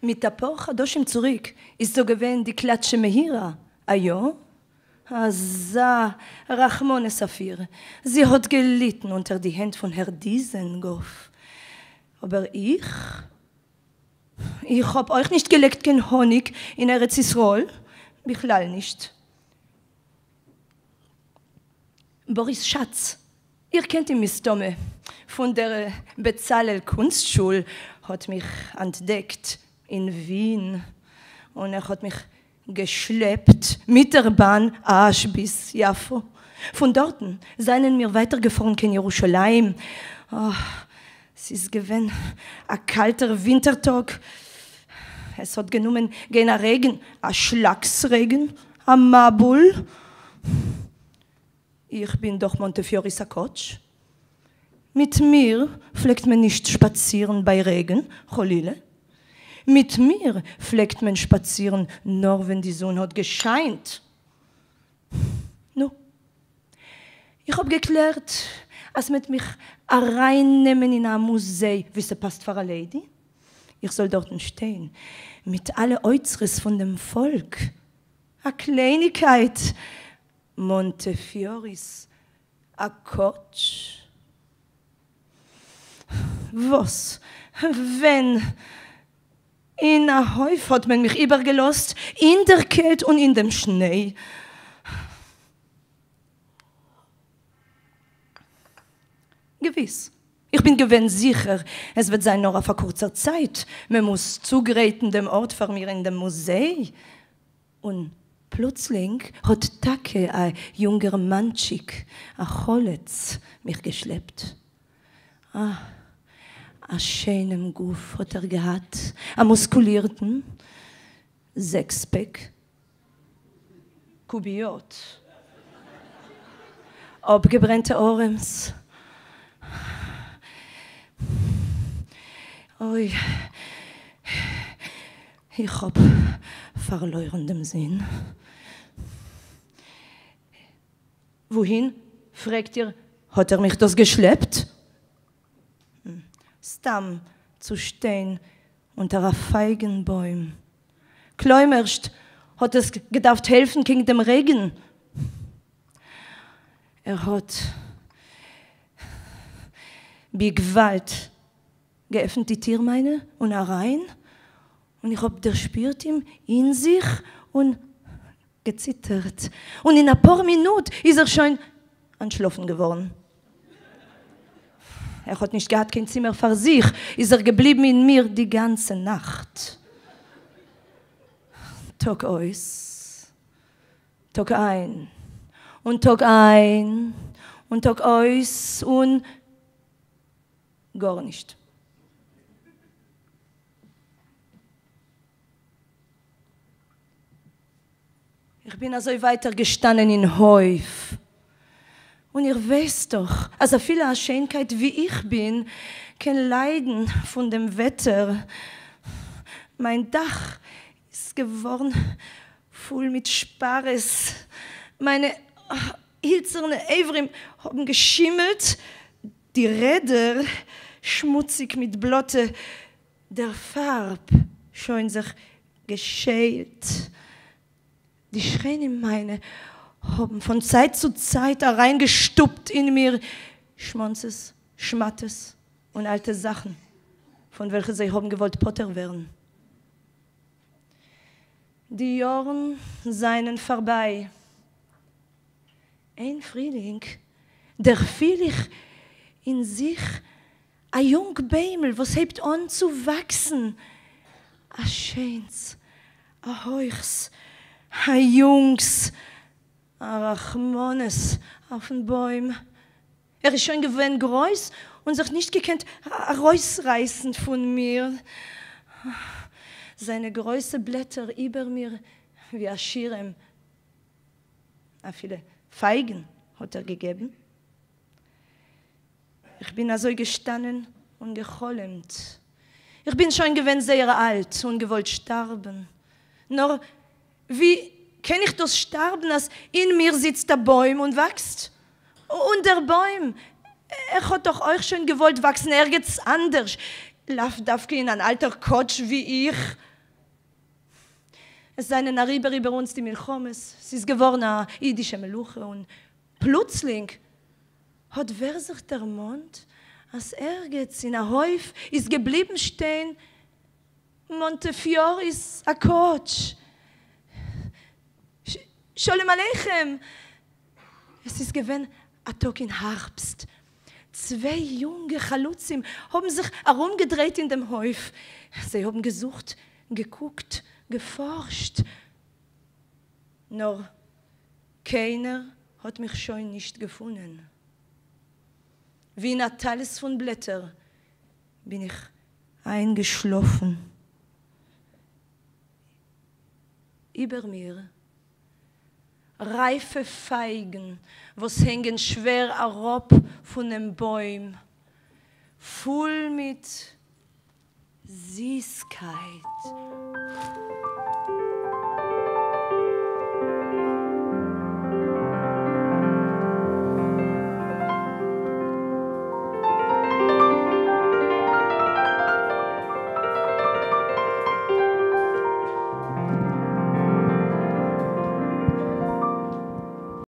מיט אפאר חדשים צוריק איז דא געווען די קלאטשע מהירא, א יא? אזא רחמנות אויף איר, זי האט געליטן אונטער די הענט פון הער דיזענגאף. אבער איך? איך האב אויך נישט געלעקט קיין האניג אין ארץ ישראל, בכלל נישט. באריס שאץ, איר קענט אים מסתמא פון דער בצלאל קונסט-שול, האט מיך אנטדעקט אין ווין, און ער האט מיך געשלעפט מיט דער באן אזש ביז יפו. פון דארטן זענען מיר ווייטער געפארן קיין ירושלים. אה, ס'איז געווען א קאלטער ווינטער טאג. עס האט גענומען גיין א רעגן, א שלאקס רעגן, א מבול. איך בין דאך מאנטעפיורי'ס א קאטש. מיט מיר פלעגט מען נישט שפאצירן ביי רעגן, חלילה. מיט מיר פלעגט מען שפאצירן נאר ווען די זון האט געשיינט. נו, איך האב געקלערט אז מ'עט מיך ארייננעמען אין א מוזיי ווי ס'פאסט פאר א לעידי, איך זאל דארטן שטיין מיט אלע אוצרות פון דעם פאלק. א קלייניגקייט, מאנטעפיורי'ס א קאטש? וואס? ווען? אין א הויף האט מען מיך איבערגעלאזט אין דער קעלט און אין דעם שניי. געוויס, איך בין געווען זיכער עס וועט זיין נאר אויף א קורצער צייט, מען מוז צוגרייטן דעם ארט פאר מיר אין דעם מוזיי, און פלוצלינג האט טאקע א יונגערמאנטשיק א חלוץ מיך געשלעפט. אה, א שיינעם גוף האט ער געהאט, א מוסקולירטן, זעקס-פעק, קוביות, אפגעברענטע ארעמס, אוי. איך האב פארלוירן דעם זין. וואוהין, פרעגט איר, האט ער מיך דאס געשלעפט? סתם צו שטיין אונטער א פייגן בוים. כלומר'שט האט עס געדארפט העלפן קעגן דעם רעגן. ער האט בגוואלד געעפנט די טיר מיינע און אריין, און איך האב דערשפירט אים אין זיך און געציטערט, און אין אפאר מינוט איז ער שוין אנטשלאפן געווארן. ער האט נישט געהאט קיין צימער פאר זיך, איז ער געבליבן אין מיר די גאנצע נאכט. טאג אויס, טאג איין, און טאג איין, און טאג אויס, און. גארנישט. איך בין אזוי ווייטער געשטאנען אין הויף, און איר ווייסט דאך אז אפילו א שיינקייט ווי איך בין קען ליידן פון דעם וועטער. מיין דאך איז געווארן פול מיט שפארעס, מיינע הילצערנע אברים האבן געשימלט, די רעדער שמוציג מיט בלאטע, דער פארב שוין זיך געשיילט, די שכנים מיינע האבן פון צייט צו צייט אריינגעשטופט אין מיר שמאנצעס, שמאטעס און אלטע זאכן פון וועלכע זיי האבן געוואלט פטור ווערן. די יארן זענען פארביי. איין פרילינג דערפיל איך אין זיך א יונג ביימל וואס הייבט אן צו וואקסן, א שיינס, א הויכס, א יונגס, א רחמנות אויפן בוים, ער איז שוין געווען גרויס און זיך נישט געקענט ארויסרייסן פון מיר, זיינע גרויסע בלעטער איבער מיר ווי א שירעם. אפילו פייגן האט ער געגעבן. איך בין אזוי געשטאנען און גע'חלומ'ט. איך בין שוין געווען זייער אלט און געוואלט שטארבן. נאר ווי קען איך דאס שטארבן אז אין מיר זיצט א בוים און וואקסט? און דער בוים, ער האט דאך אויך שוין געוואלט וואקסן ערגעץ אנדערש, לאו דווקא אין אן אלטער קאטש ווי איך. עס זענען אריבער איבער אונז די מלחמות, ס'איז געווארן א אידישע מלוכה און פלוצלינג האט ווער זיך דערמאנט אז ערגעץ אין א הויף איז געבליבן שטיין מאנטעפיורי'ס א קאוטש. שלום עליכם! עס איז געווען א טאג אין הארבסט. צוויי יונגע חלוצים האבן זיך ארומגעדרייט אין דעם הויף. זיי האבן געזוכט, געקוקט, געפארשט. נאר קיינער האט מיך שוין נישט געפונען. ווי אין א טלית פון בלעטער בין איך איינגעשלאפן. איבער מיר רייפע פייגן וואס הענגען שווער אראפ פונעם בוים, פול מיט זיסקייט.